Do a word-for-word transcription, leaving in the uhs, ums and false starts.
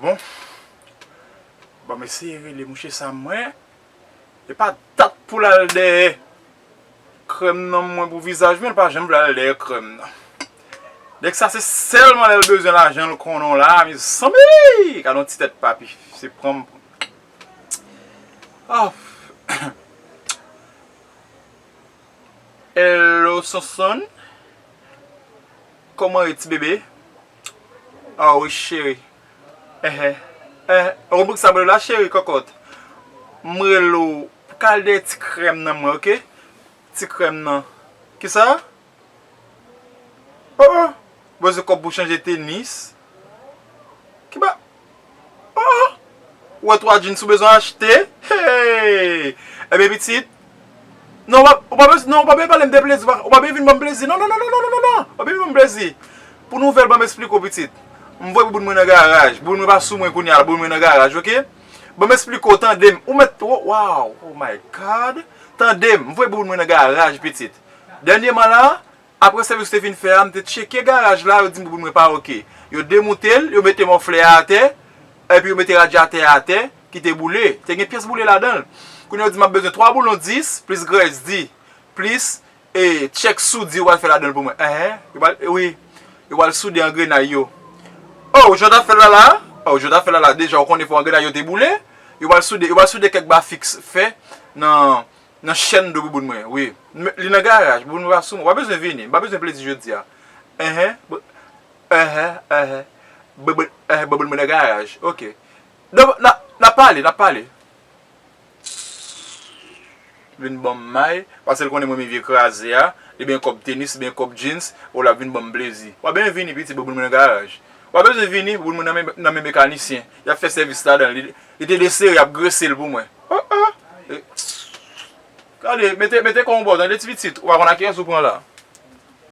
Bon, ban m eseye rele mouche sa mwen. E pa dat pou l al dèyè krèm nan mwen pou vizaj mwen, l pa janm vle al dèyè krèm nan. Nèg sa se sèlman lè l bezwen lajan l konnen w la, mezanmi! Gade yon ti tèt papi, se pran m. Oh. Hello, Sonson. Kòman w ye, ti bebe? Ah wi, cheri. Ehe. Eh, ou konprann sa m rele w la, cheri, kòkòt? M rele w pou kal dèyè ti krèm nan mwen, oke? Ti krèm nan. Kisa? Oh, oh. Bezwen kòb pou chanje tenis. Ki ba? Oh, oh. Ou wè twa jeans ou bezwen achte? Hey! Ebyen, pitit. Non, ou pa, ou pa bezwen, non, ou pa bezwen pale m de plezi. Ou pa, ou pa bezwen vin ban m plezi. Non, non, non, non, non, non, non, non. Ou pa bezwen vin ban m plezi. Pou nouvèl, ban m esplike w, pitit. M voye bouboun mwen nan garaj. Bouboun mwen pa sou mwen kounye a la. Bouboun mwen nan garaj, oke? Ban m esplike w, tande m. Ou mèt, oh, wow, oh my God. Tande m. M voye bouboun mwen nan garaj, pitit. Dènyèman la, apre sèvis ou te fin fè a, m te tcheke garaj la, yo di m bouboun mwen pa oke. Yo demoute l, yo mete mòflè a atè, epi yo mete radyatè a atè, ki te boule. Te gen pyès boule ladan l. Kounye a yo di m ap bezwen twa boulon dis, plis grès di, plis, e, tchèk soudi yo pral fè ladan l pou mwen. Enhen, yo pral, wi, yo pral soude angrenay yo. Oh, jan w t ap fè l la la? Oh, jan w t ap fè l la la, deja ou konnen fò angrenay yo te boule. Yo pral soude, yo pral soude kèk ba fiks fè nan nan chèn do bouboun mwen, wi. M, li nan garaj, bouboun mwen pa sou mwen. W pa bezwen vini, m pa bezwen plezi jodi a. Enhen, bo-, enhen, enhen. Bouboun, enhen, bouboun mwen nan garaj, oke. Donk, n a, n a pale, n a pale. Vin ban m may, paske l konnen mwen renmen vye kraze a, li benyen kòb tenis, li benyen kòb jeans, o l ap vin ban m plezi. W pa bezwen vini, pitit, bouboun mwen nan garaj. W pa bezwen vini, bouboun mwen nan men, nan men mekanisyen. Y ap fè sèvis ladan l. Li, li te desere, y ap grese l pou mwen. Oh, oh. E, gade, mete, mete kò w bò, tande ti pitit, ou pa konn a kiyès ou pran la.